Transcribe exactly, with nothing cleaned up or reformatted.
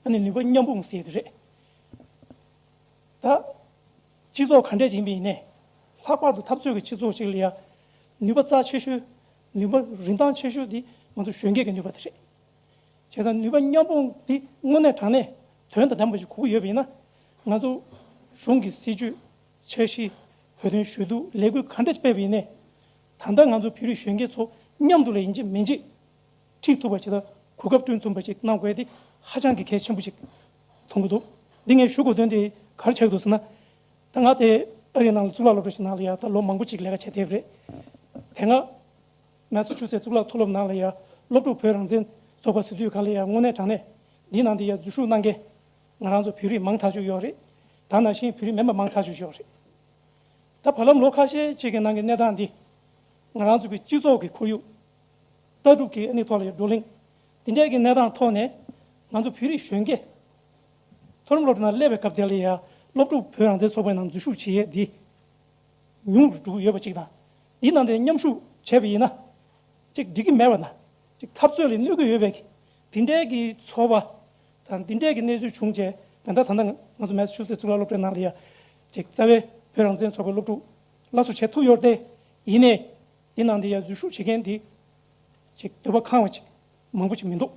ཨ་ནི་ནུས་པ་མཉམ་སྤུངས་ཟེར་དེ་རེད། ད་སྤྱི་ཚོགས་ག་འདྲས་ཅིག་ཡིན་པ་ཡིན་ནའི། ལྷག་པར་དུ་འཐབ་རྩོད་ཀྱི་སྤྱི་ཚོགས་ཅིག་ལ་ཡ་ནུས་པ་རྩ་ཆེ་ཤོས། ནུས་པ་རིན་ཐང་ཆེ་ཤོས་དེ་ང་ཚོ་གཞོན་སྐྱེས་ཀྱི་ནུས་པ་དེ་རེད། བྱས་ཙང་ནུས་པ་མཉམ་སྤུངས་འདི་དངོས་གནས་དྲང་གནས་དོན་དང་ལྡན་པ་ཞིག་དགོས་ཀྱི་ཡོད་པ་ཡིན་ན། ང་ཚོ་གཞུང་གི་སྲིད་ཇུས། འཆར་གཞི། བོད་དོན་ཞུ་གཏུག་ལས་འགུལ་ག་འདྲ་ཅིག་སྤེལ་བ་ཡིན་ནའི། ད་ལྟ་ང་ཚོ་བོད་རིགས་གཞོན་སྐྱེས་ཚོ་མཉམ་དུ་ལ་ཡིན་གཅིག་མིན་གཅིག་ཁྲིད་ཐུབ་པ་ཞིག་དང་གོ་སྐབས་བསྐྲུན་ཐུབ་པ་ཞིག་གནང་དགོས་དེ་ཧ་ཅང་གི་གལ་ཆེན་པོ་ཞིག་མཐོང་གི་འདུག་འདི་ངས་ཞུ་དགོས་དོན་དེ་ག་རེ་ཆགས་ཀྱི་འདུག་ཟེར་ན། ད་ང་དེ་ཨ་རིའི་ནང་ལ་གཙུག་ལག་སློབ་གྲྭ་ཞིག་ནང་ལ་ཡ་ད་ལོ་མང་པོ་ཅིག་ལས་ཀ་བྱས་བསྡད་པ་རེད། དེ་སྔ་མེ་སི་ཆུ་སེ་གཙུག་ལག་མཐོ་སློབ་ནང་ལ་ཡ་སློབ་ཕྲུག་བོད་རང་བཙན་ཚོགས་པ་ཟེར་དུས་ག་ལ་ཡ་དངོས་གནས་དྲང་གནས་འདི་ནང་དེ་ཡ་འཛུལ་ཞུགས་གནང་མཁན་ང་རང་ཚོ་བོད་རིགས་མང་ཐག་ཆོད་ཡོད་རེད། ད་ནང་བཞིན་བོད་རིགས་མིན་པ་མང་ཐག་ཆོད་ཡོད་རེད། ད་བར་ལམ་ལོ་ཁ་ཤས་ཅིག་གི་ནང་གི་གནས་སྟངས་འདི། ང་རང་ཚོ་གི་སྤྱི་ཚོགས་ཀྱི་ཁོར་ཡུག་ལྟ་གྲུབ་ཀྱི་ཨ་ནི་ཐོག་ལ་ཡ་བགྲོ་གླེང་འདི་འདྲའི་གི་གནས་སྟངས་ཐོག་ནས། ང་ཚོ་བོད་རིགས་གཞོན་སྐྱེས་མཐོ་རིམ་སློབ་གྲྭ་ནང་སླེབས་པའི་སྐབས་དེ་ལ་ཡ་སློབ་ཕྲུག་བོད་རང་བཙན་ཚོགས་པའི་ནང་འཛུལ་ཞུགས་བྱེད་ཡས་འདི་ཉུང་རུ་འགྲོ་གི་ཡོད་པ་ཅིག་དང་། འདི་ནང་དེ་མཉམ་ཞུགས་བྱས་པ་ཡིན་ན། ཅིག་འགྲིག་གི་མེད་པ་དང་། ཅིག་འཐབ་རྩོད་ལ་གནོད་ཀྱི་ཡོད་པའི་གི་འདི་འདྲའི་གི་ཚོར་བ་དང་འདི་འདྲའི་གི་གནས་ཚུལ་བྱུང་རྗེས། ད་ལྟ་ད་ལྟ་ང་ཚོ་མེ་སི་ཆུ་སེ་གཙུག་ལག་སློབ་གྲྭའི་ནང་ལ་ཡ་ཅིག་རྩ་བའི་བོད་རང་བཙན་ཚོགས་པའི་སློབ་ཕྲུག་སླར་གསོ་བྱེད་ཐུབ་ཡོད་རེད་དེ། ཡིན་ནའི་འདི་ནང་དེ་ཡ་འཛུལ་ཞུགས་བྱེད་མཁན་འདི་ཅིག་འདོད་པ་ཁེངས་པ་ཅིག་མང་པོ་ཅིག་མི་འདུག